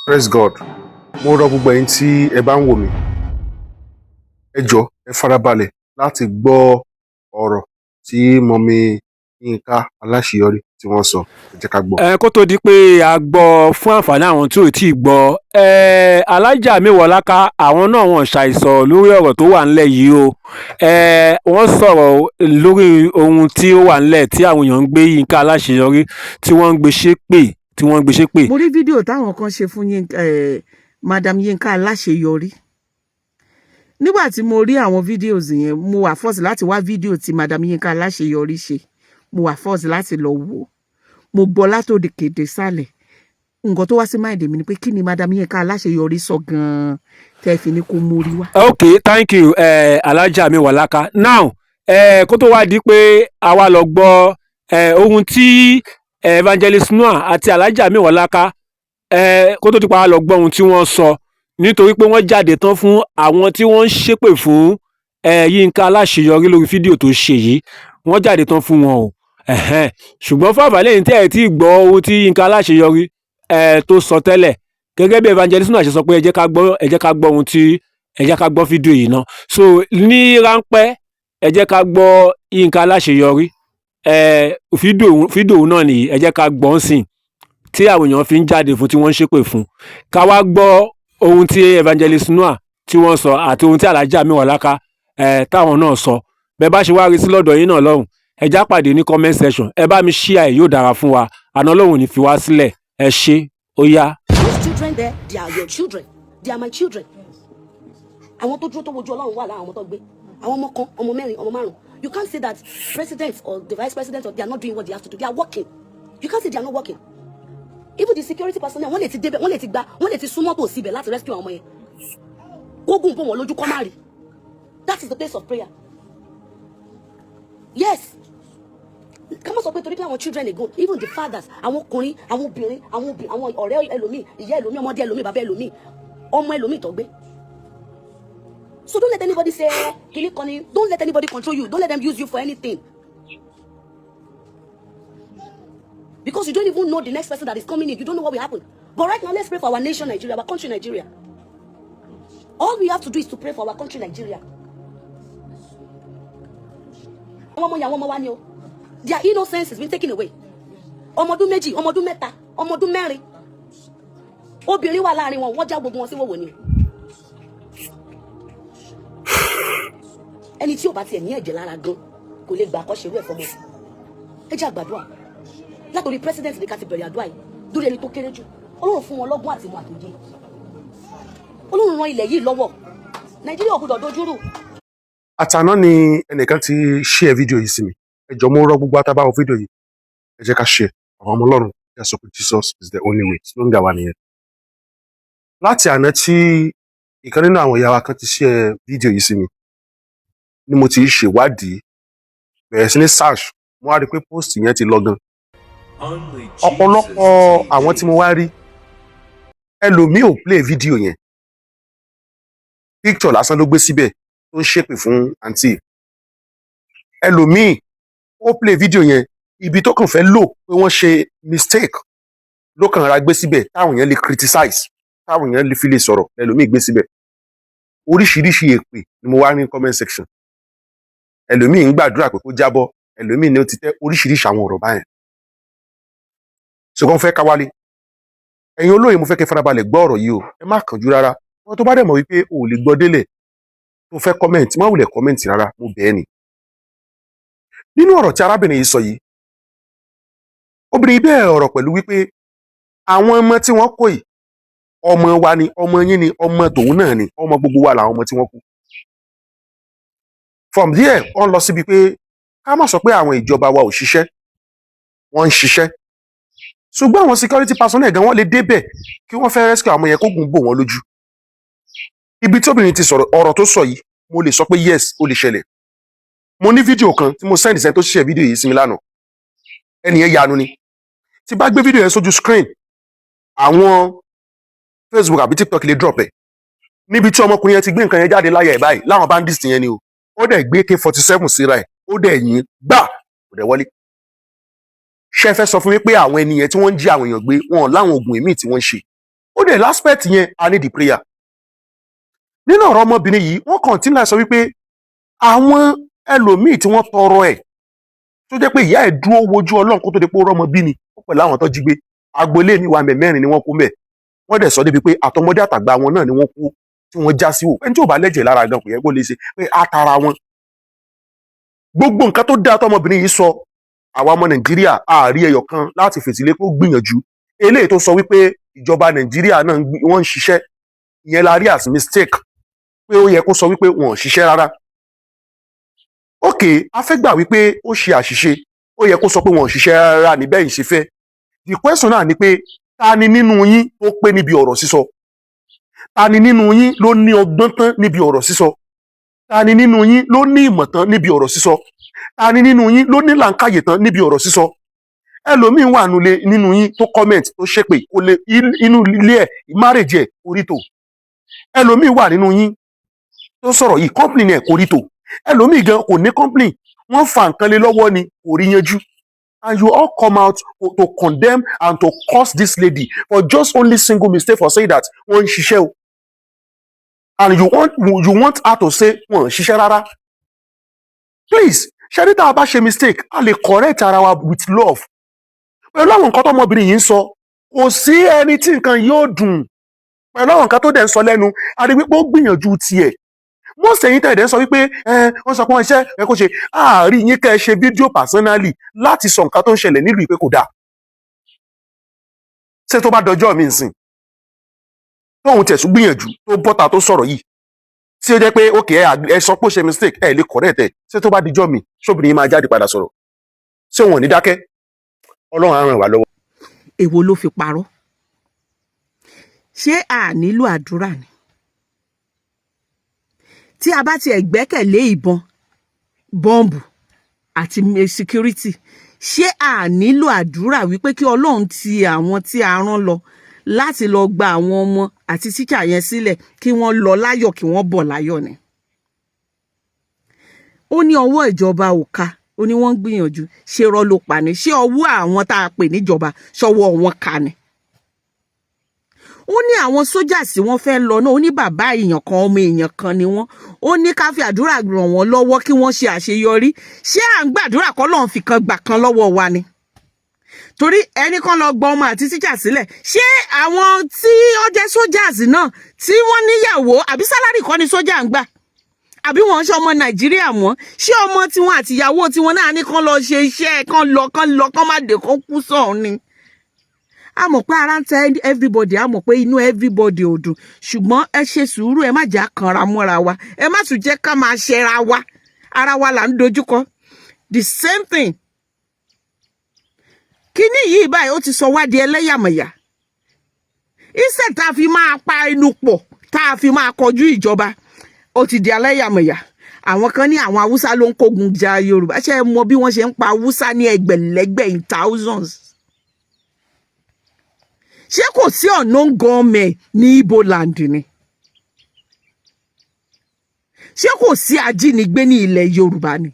Praise God. Mo rọ gbogbo ẹ̀yin tí ẹ bá ń wò mí, ẹ jọ̀ọ́, ẹ farabalẹ̀ láti gbọ́ ọ̀rọ̀ tí Mummy Yínká Aláṣeyọrí tí wọ́n sọ. Ẹ jẹ́ ká gbọ́. Ẹ kó tó di pé a gbọ́, fún àǹfààní àwọn tí ò tí ì gbọ́ ẹ, Alájà Mewolaka, àwọn náà wọ́n ṣàìsọ lórí ọ̀rọ̀ tó wà ńlẹ̀ yìí o. Wọ́n sọ̀rọ̀ lórí ohun tí ó wà ńlẹ̀ tí àwọn èèyàn ń gbé Yínká Aláṣeyọrí, tí wọ́n ń gbé ṣépè, tí wọ́n ń gbé ṣépè. Mo rí fídíò táwọn kan ṣe fún Madam Yínká Aláṣeyọrí. Nígbà tí mo rí àwọn videos yẹn, mo wà force láti wá fídíò tí Madam Yínká Aláṣeyọrí ṣe. Mo wà force láti lọ wò. Mo gbọ́ látòdì kéde sálẹ̀. Nǹkan tó wá sí mind mi ni pé, kí ni Madam Yínká Aláṣeyọrí sọ gan-an tẹ́ fi ní kó mórí wá? Ok, thank you, Alájà Mewolaka. Now, kó tó wá di pé a wá lọ gbọ́ ohun tí Evangelist Noah àti Alájà Mewolaka, kó tó di pa wá lọ gbọ́ ohun tí wọ́n sọ, nítorí pé wọ́n jáde tán fún àwọn tí wọ́n ń ṣépè fún Yínká Aláṣeyọrí lórí fídíò tó ṣe yìí, wọ́n jáde tán fún wọn o. Ṣùgbọ́n fún àǹfààní ẹ̀yin tí ẹ ti gbọ́ ohun tí Yínká Aláṣeyọrí tó sọ tẹ́lẹ̀, gẹ́gẹ́ bí Evangelist Noah ṣe sọ pé ẹ jẹ́ ká gbọ́, ẹ jẹ́ ká gbọ́ ohun tí ẹ jẹ́ ká gbọ́ fídíò yìí ná. So ní ráńpẹ́, ẹ jẹ́ ká gbọ́ Yínká Aláṣeyọrí. Fídíò náà nìyí, ẹ jẹ́ ká gbọ́ ń sìn tí àwọn èèyàn fi ń jáde fún, tí wọ́n ń ṣépè fún, ká wá gbọ́ ohun tí Evangelist Noah tí wọ́n sọ àti ohun tí Alájà Mewolaka táwọn náà sọ. Bẹ́ẹ̀ bá ṣe wá rí sí lọ́dọ̀ yín náà lọ́hùn, ẹ já pàdé ní comment section. Ẹ bá mi share ẹ̀, yóò dára fún wa. Àná Ọlọ́run ò ní fi wá sílẹ̀. Ẹ ṣé, ó yá. Those children there, they are your children. They are my children. Àwọn tó dúró tó wojú Ọlọ́run wà láwọn ọmọ tó gbé. Àwọn ọmọ kan, ọmọ mẹ́rin, ọmọ márùn. You can't say that president or the vice president or they are not doing what they have to do. They are working. You can't say they are not working. Even the security personnel, wọ́n lè ti débẹ̀, wọ́n lè ti gba, wọ́n lè ti súnmọ́ tòsí ibẹ̀ láti rescue àwọn ọmọ yẹn, kógùn bò wọ́n lójú kọ́ má rí. That is the place of prayer. Yes, ká má sọ pé torí pé àwọn children again, even the fathers, àwọn ọkùnrin, àwọn obìnrin, àwọn obìnrin, àwọn ọ̀rẹ́ ẹlòmíì, ìyá ẹlòmíì, ọmọdé ẹlòmíì, bàbá ẹlòmíì, ọmọ ẹlòmíì tó gbé. So don't let anybody say kini kan ni. Don't let anybody control you. Don't let them use you for anything, because you don't even know the next person that is coming in. You don't know what will happen. But right now, let's pray for our nation Nigeria, our country Nigeria. All we have to do is to pray for our country Nigeria. Àwọn ọmọ yẹn, àwọn ọmọ wa ni o. Their innocence has been taken away. Ọmọ ọdún 2, ọmọ ọdún 3, ọmọ ọdún 4, obìnrin wà láàrin wọn. Wọ́n já gbogbo wọn sí wòwò ni o. Ẹni tí ò bá tiẹ̀ ní ẹ̀jẹ̀ lára gan kò lè gbà kọ́ ṣerú ẹ̀ fọmọ. Ẹ jẹ́ àgbàdua látòrí president ní ká ti bẹ̀rẹ̀ àdúrà yìí, lórí ẹni tó kéré jù. Ọlọ́run fún wọn lọ́gbọ́n àti ìmọ̀ àtòjé. Ọlọ́run ran ilẹ̀ yìí lọ́wọ́. Nàìjíríà ò gbọdọ̀ dojúrú. Àtàná ni ẹnìkan ti share fídíò yìí sí mi. Ẹ jọ̀ọ́, mo rọ gbogbo àtàbáwò fídíò yìí, ẹ jẹ́ ká share. Àwọn ọmọ Ọlọ́run ẹ sọ pé "Jesus is the only way." Slogan wa nìyẹn. Láti àná tí ìkan nínú àwọn ìyá wa kan ti share fídíò yìí sí mi ni mo ti ṣèwádìí, bẹ̀rẹ̀ sí ní search. Mo wá rí i pé post yẹn ti lọ gan. Ọ̀pọ̀lọpọ̀ àwọn tí mo wá rí, ẹlòmíì ò play fídíò yẹn, picture lásán ló gbé síbẹ̀ tó ń ṣépè fún àǹtí. Ẹlòmíì ó play fídíò yẹn, ibi tó kàn fẹ́ lò pé wọ́n ṣe mistake ló kàn ra gbé síbẹ̀, táwọn èèyàn lè criticize, táwọn èèyàn lè fi lè sọ̀rọ̀. Ẹlòmíì gbé síbẹ̀. Oríṣiríṣi èpè ni mo wá ní comment section. Ẹlòmíì ń gbàdúrà pé kó jábọ́, ẹlòmíì ní ó ti tẹ́, oríṣiríṣi àwọn ọ̀rọ̀ báyẹn. Ṣùgbọ́n fẹ́ ká wálé, ẹ̀yin olóye, mo fẹ́ kẹ́ farabalẹ̀ gbọ́ ọ̀rọ̀ yìí o. Ẹ má kánjú rárá. Wọn tó bá dẹ̀ mọ̀ wípé o ò lè gbọ́ délẹ̀ tó fẹ́ comment, má wulẹ̀ comment rárá, mo bẹ̀ ẹ́ ni. Nínú ọ̀rọ̀ tí arábìnrin yìí sọ yìí, obìnrin yìí bẹ̀rẹ̀ ọ̀rọ̀ pẹ̀lú wípé àwọn ọmọ tí wọ́n kó yìí, ọmọ wa ni, ọmọ yín ni, ọmọ tòun náà ni, ọmọ gbogbo wa làwọn ọmọ tí wọ́n kú. From there, wọ́n lọ síbi pé ká má sọ pé àwọn ìjọba wa ò ṣiṣẹ́. Wọ́n ń ṣiṣẹ́, ṣùgbọ́n àwọn security personnel gan, wọ́n lè débẹ̀ kí wọ́n fẹ́ rescue àwọn yẹn, kógun bò wọ́n lójú. Ibi tí obìnrin ti sọ̀rọ̀, ọ̀rọ̀ tó sọ yìí, mo lè sọ pé yes, ó lè ṣẹlẹ̀. Mo ní fídíò kan tí mo send sẹ́ni tó ṣiṣẹ́ fídíò yìí sí mi lánàá. Ẹnì yẹn yanu ni. Tí bá gbé fídíò yẹn sójú screen, àwọn Facebook àbí TikTok lè drop ẹ̀, níbi tí ọmọkùnrin yẹn ti gbé nǹkan yẹn jáde láyà ẹ̀ báyìí, láwọn bandits yẹn ni o. Ó dẹ̀ gbé AK-47 síra ẹ̀, ó dẹ̀ yìn gbà, kò dẹ̀ wọlé. Ṣé ẹ fẹ́ sọ fún mi pé àwọn ènìyàn tí wọ́n ń jí àwọn èèyàn gbé, wọn láwọn oògùn èmíì tí wọ́n ń ṣe? Ó Dẹ̀ l'aspect yẹn, I need the prayer. Nínú ọ̀rọ̀ ọmọbìnrin yìí, wọ́n continue láti sọ wípé àwọn ẹlòmíì tí wọ́n tọrọ ẹ̀, tó jẹ́ pé ìyá ẹ̀ dúró wojú Ọlọ́run kó tó di pé ó rọ́mọ bí ni, ó pẹ̀lú àwọn tó jí gbé. Agboolé mi wà mẹ́, mẹ́rin ni wọ́n kú mẹ́. Wọ́n dẹ̀ sọ débi pé àtọmọdé àtàgbà wọn náà ni wọ́n kú tí wọ́n já sí wò. Ẹni tí ò bá lẹ́jẹ̀ lára gan, kò yẹ kó lè ṣe pé á tara wọn. Gbogbo nǹkan tó dáa tọmọbìnrin yìí sọ, àwa ọmọ Nàìjíríà àárí ẹyọ kan láti fèsì lé kó gbìyànjú. Eléyìí tó sọ wípé ìjọba Nàìjíríà náà wọ́n ń ṣiṣẹ́, ìyẹn la rí as mistake, pé ó yẹ kó sọ wípé wọn ò ṣiṣẹ́ rárá. Ok, a fẹ́ gbà wípé ó ṣe àṣìṣe, ó yẹ kó sọ pé wọn ò ṣiṣẹ́ rárá ní bẹ́ẹ̀ ń ṣe fẹ́. The question náà ni pé, ta ni nínú yín tó pé níbi ọ̀rọ̀ sísọ? Ta ni nínú yín ló ní ọgbọ́n tán níbi ọ̀rọ̀ sísọ? Ta ni nínú yín ló ní ìmọ̀ tán níbi ọ̀rọ̀ sísọ? Ta ni nínú yín ló ní làǹkàyè tán níbi ọ̀rọ̀ sísọ? Ẹlòmíín wà nulẹ̀ nínú yín tó comment, tó ṣépè, kó lè inú ilé ẹ̀, marriage ẹ̀ orí tò. Ẹlòmíín wà nínú yín tó sọ̀rọ̀ yìí, company ẹ̀ kò rí tò. Ẹlòmíín gan kò ní company, wọ́n fa nǹkan lé lọ́wọ́ ni, kò rí yanjú. And you all come out to condemn and to curse this lady for just only single mistake, for saying that wọ́n ń ṣiṣẹ́ o, and you want her to say wọ́n ń ṣiṣẹ́ rárá. Please, ṣe ní tá a bá ṣe mistake, a lè correct ara wa with love. Pẹ̀lú àwọn nǹkan tọmọbìnrin yìí ń sọ, kò sí ẹni tí nǹkan yóò dùn. Pẹ̀lú àwọn nǹkan tó dẹ̀ ń sọ lẹ́nu, a rí wípé ó gbìyànjú tiẹ̀. Most ẹ̀yin tẹ̀lé ń sọ wípé ẹ wọ́n sọ pé wọ́n iṣẹ́ ẹ kó ṣe àárín yín, kẹ́ ẹ ṣe fídíò personally láti sọ nǹkan tó ń ṣẹlẹ̀ nílùú ìpè kò dáa. Ṣé tó bá dọjọ́ mi nsìn, tóun tẹ̀sùn gbìyànjú, tó bọ́ta, tó sọ̀rọ̀ yìí, tí ó jẹ́ pé ok, ẹ sọ pé ó ṣe mistake, ẹ lè correct ẹ, ṣé tó bá dijọ́ mi, ṣóbìnrin yìí máa jáde padà sọ̀rọ̀? Ṣé wọn ò ní dákẹ́? Ọlọ́run á ràn wá lọ́wọ́. Èwo ló fi parọ́? Ṣé a nílò àdúrà ni? Tí a bá tiẹ̀ gbẹ́kẹ̀lé ìbọn, bọ́ǹbù àti security, ṣé a nílò àdúrà wípé kí Ọlọ́run ti àwọn tí a rán lọ láti lọ gba àwọn ọmọ àti tíṣà yẹn sílẹ̀, kí wọ́n lọ láyọ̀, kí wọ́n bọ̀ láyọ̀ ni? Ó ní ọwọ́ ìjọba ò ká, ó ní wọ́n ń gbìyànjú. Ṣé rọ́ ló pa ni? Ṣé ọwọ́ àwọn tá a pè níjọba, ṣọwọ́ wọn ká ni? Ó ní àwọn sójà tí wọ́n fẹ́ lọ náà, ó ní bàbá èèyàn kan, ọmọ èèyàn kan ni wọ́n. Ó ní ká fi àdúrà ràn wọ́n lọ́wọ́ kí wọ́n ṣe àṣeyọrí. Ṣé à ń gbàdúrà kọ́ lọ́n fi kan gbà kan lọ́wọ́ wa ni? Torí ẹnì kan lọ gbọ́ ọmọ àti tíṣà sílẹ̀, ṣé àwọn tí ó jẹ́ sójà náà tí wọ́n níyàwó, àbí salary kọ́ ni sójà ń gbà? Àbí wọ́n ṣe ọmọ Nàìjíríà mọ́? Ṣé ọmọ tiwọn àtìyàwó tiwọn náà ní kán lọ ṣe iṣẹ́, kán lọ, kán lọ, kán má dé, kán kú sọ̀hún ni? A mọ̀ pé ara ń tẹ everybody, a mọ̀ pé inú everybody ò dùn, ṣùgbọ́n ẹ ṣe sùúrù. Ẹ má jẹ́ àkànra mọ́ra wa, ẹ má tún jẹ́ ká máa ṣẹra wa. Ara wa là ń dojúkọ. The same thing, kíní yìí báyìí, ó ti sọ wá di ẹlẹ́yàmẹ̀yà. Instead tá a fi máa pa inú pọ̀, tá a fi máa kọjú ìjọba, ó ti di ẹlẹ́yàmẹ̀yà. Àwọn kan ní àwọn Haúsá ló ń kógun ja Yorùbá. Ṣé ẹ mọ bí wọ́n ṣe ń pa Haúsá ní ẹgbẹ̀lẹ́gbẹ̀, in thousands? Ṣé kò sí unknown gunmen ní Ibo land ni? Ṣé kò sí ajínigbé ní ilẹ̀ Yorùbá ni?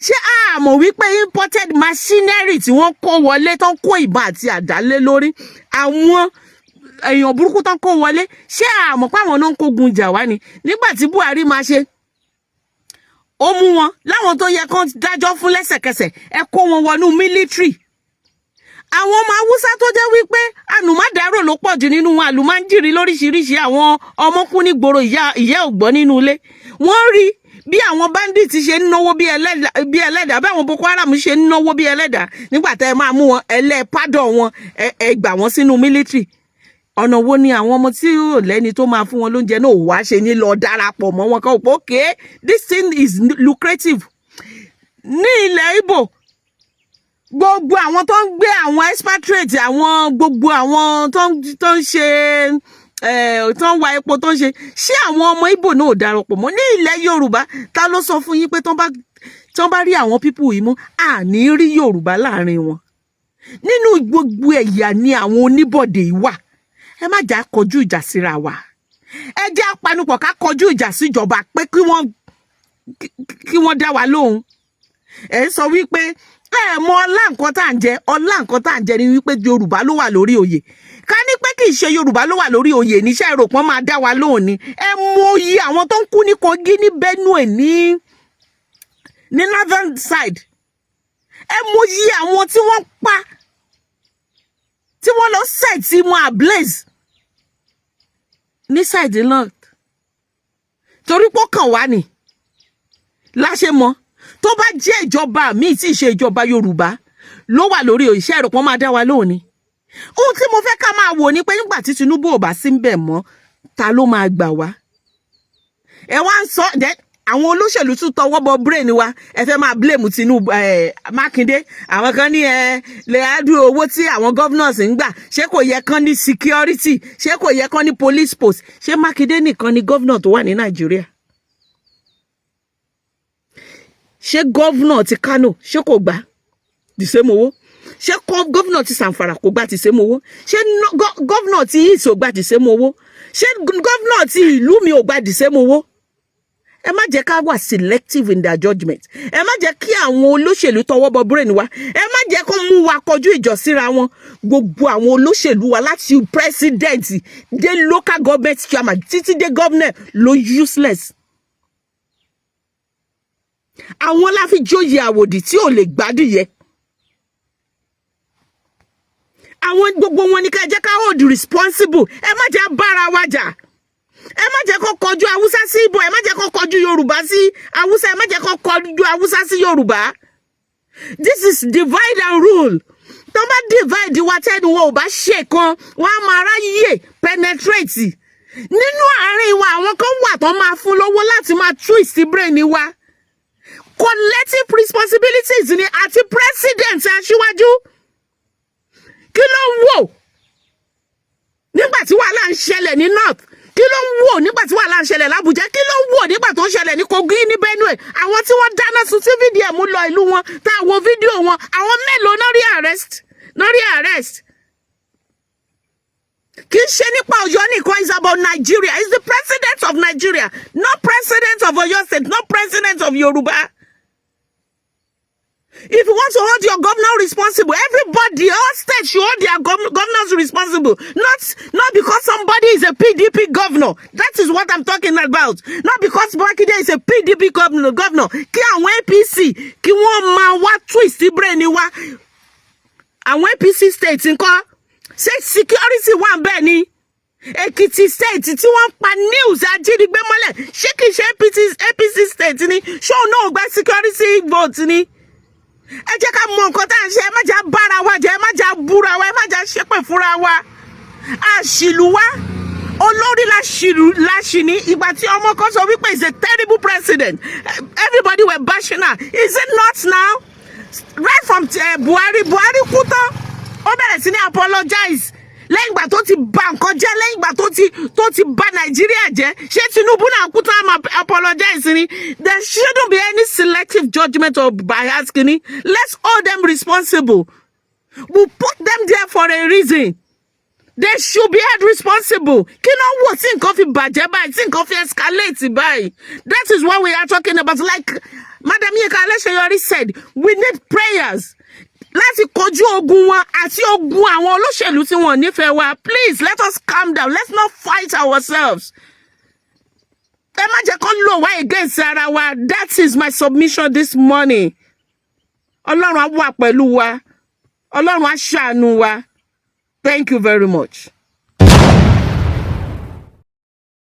Ṣé a mọ̀ wípé imported machinery tí wọ́n kó wọlé, tó ń kó ìbọn àti àdá lé lórí, àwọn èèyàn burúkú tó ń kó wọlé, ṣé a mọ̀ pé àwọn náà ń kógun jà wá ni? Nígbà tí Buhari máa ṣe, ó mú wọn láwọn tó yẹ kán dájọ́ fún lẹ́sẹ̀kẹsẹ̀, ẹ kó wọn wọnú military. Àwọn ọmọ Haúsá tó jẹ́ wípé ànùmádàrò ló pọ̀ jù nínú wọn, àlùmáńjìrì lóríṣiríṣi, àwọn ọmọ kú ní gbòòrò, ìyá ìyá ò gbọ́ nínú ilé. Wọ́n rí bí àwọn bandits ṣe ń náwó bí ẹlẹ́dàá, bí àwọn Boko Haram ṣe ń náwó bí ẹlẹ́dàá. Nígbà tẹ́ ẹ máa mú wọn, ẹlẹ́ pádọ̀ wọn, ẹ gbà wọ́n sínú military. Ọ̀nà wo ni àwọn ọmọ tí ò lẹ́ni tó máa fún wọn lóúnjẹ náà wá ṣe ní lọ darapọ̀ mọ́ wọn? Kọ́ pé okay, this thing is lucrative. Ní ilẹ̀ Ìgbò, gbogbo àwọn tó ń gbé, àwọn expatriate, àwọn gbogbo àwọn tó ń ṣe, tó ń wa epo, tó ń ṣe, ṣé àwọn ọmọ Ìgbò náà ò darapọ̀ mọ́? Ní ilẹ̀ Yorùbá, ta ló sọ fún yín pé tó bá rí àwọn people yìí mú, àní rí Yorùbá láàrin wọn? Nínú gbogbo ẹ̀yà ni àwọn oníbọ̀dé yìí wà. Ẹ má jà kọjú ìjà síra wa. Ẹ jẹ́ apanupọ̀ ká kọjú ìjà síjọba pé kí wọ́n dá wa lóhùn. Ẹ ń sọ wípé Ẹ mọ ọlá nǹkan tá à ń jẹ. Ọlá nǹkan tá à ń jẹ ni wípé Yorùbá ló wà lórí oyè. Ká ní pé kì í ṣe Yorùbá ló wà lórí oyè, níṣẹ́ èrò pọ́n máa dá wa lóhùn ni? Ẹ mọ iye àwọn tó ń kú ní Kogi, ní Benue, ní northern side. Ẹ mọ iye àwọn tí wọ́n pa, tí wọ́n lọ set wọn ablaze ní side north, torí pé ó kàn wá ní láṣẹ mọ. Tó bá jẹ́ ìjọba míì tí ì ṣe ìjọba Yorùbá ló wà lórí òṣìṣẹ́, ẹ̀rọ pọ́n máa dá wa lóhùn ni? Ohun tí mo fẹ́ ká máa wò ni pé nígbà tí Tinubu ò bá sí ń bẹ̀ mọ́, ta ló máa gbà wá? Ẹ wá ń sọ then, àwọn olóṣèlú tún tọwọ́ bọ brain wa. Ẹ fẹ́ máa blame Tinubu, ẹ Mákindé. Àwọn kan ní ẹ lè adúrò owó tí àwọn governors ń gbà, ṣé kò yẹ kán ní security? Ṣé kò yẹ kán ní police post? Ṣé Mákindé nìkan ni governor tó wà ní Nàìjíríà? Ṣé governor ti Kano, ṣé kò gbà the same owó? Ṣé governor ti Zamfara kò gbà the same owó? Ṣé governor ti East ò gbà the same owó? Ṣé governor ti ìlú mi ò gbà the same owó? Ẹ má jẹ́ ká wà selective in their judgement. Ẹ má jẹ́ kí àwọn olóṣèlú tọwọ́ bọ brain wa. Ẹ má jẹ́ kó mú wa kọjú ìjọ síra wọn. Gbogbo àwọn olóṣèlú wa, láti president dé local government chairman títí dé governor, ló useless. Àwọn la fi jóyè àwòdì tí ò lè gbádìyẹ. Àwọn gbogbo wọn ni ká jẹ́ ká hold responsible. Ẹ má jẹ́ bára wa jà. Ẹ má jẹ́ kó kọjú Haúsá sí Ìgbò. Ẹ má jẹ́ kó kọjú Yorùbá sí Haúsá. Ẹ má jẹ́ kó kọjú Haúsá sí Yorùbá. This is divide and rule. Tó bá divide wa, tẹ́nu wọn ò bá ṣe kan, wọ́n á máa ráyè penetrate nínú àárín wa. Àwọn kan wà tó máa fún lówó láti máa twist brain wa. Collective responsibilities ni àti president, aṣíwájú. Kí ló ń wò nígbà tí wàhálà ń ṣẹlẹ̀ ní north? Kí ló ń wò nígbà tí wàhálà ń ṣẹlẹ̀ l'Ábùjá? Kí ló ń wò nígbà tó ń ṣẹlẹ̀ ní Kogi, ní Benue? Àwọn tí wọ́n dáná sun tí fídíò mú lọ ìlú wọn, tá a wo fídíò wọn, àwọn mélòó náà rí arrest, náà rí arrest? Kì í ṣe nípa Ọ̀yọ́ nìkan, is about Nigeria. Is the president of Nigeria, not president of Ọ̀yọ́ State, not president of Yoruba. If you want to hold your governor responsible, everybody, all states should hold their governors responsible. Not because somebody is a PDP governor. That is what I'm talking about. Not because Makinde is a PDP governor. Kí àwọn APC, kí wọ́n máa wá twist brain wa. Àwọn APC states ńkọ́? Ṣé security wà bẹ́ẹ̀ ni? Èkìtì State tí wọ́n pa news ajínigbé mọ́lẹ̀, ṣé kìí ṣe APC state ni? Ṣé òun náà gba security vote ni? Ẹ jẹ́ ká mọ nǹkan tá à ń ṣe. Ẹ má jẹ́ bára wa jẹ́, ẹ má jẹ́ búra wa, ẹ má jẹ́ ṣépè fúnra wa. Àṣìlú wa, olórí la ṣìlú la ṣì ní. Ìgbà tí ọmọ kan sọ wípé is a terrible president, everybody were bashing her. Is it not now? Right from Buhari, Buhari kú tán, ó bẹ̀rẹ̀ sí ní apologize lẹ́yìn ìgbà tó ti bà nǹkan jẹ́, lẹ́yìn ìgbà tó ti bà Nàìjíríà jẹ́. Ṣé Tinubu náà kú tán, á máa apologize ni? There shouldn't be any selective judgement or bias kini. Let's hold them responsible. We put them there for a reason. They should be held responsible. Kí ló ń wò tí nǹkan fi bàjẹ́ báyìí, tí nǹkan fi escalate báyìí? That is what we are talking about. Like Madam Yinka Aleseyori said, we need prayers láti kojú ogun wọn àti ogun àwọn olóṣèlú tí wọn ò nífẹ̀ẹ́ wa. Please, let us calm down. Let's not fight ourselves. Ẹ má jẹ́ kó lò wá against ara wa. That is my submission this morning. Ọlọ́run á wà pẹ̀lú wa. Ọlọ́run á ṣàánú wa. Thank you very much.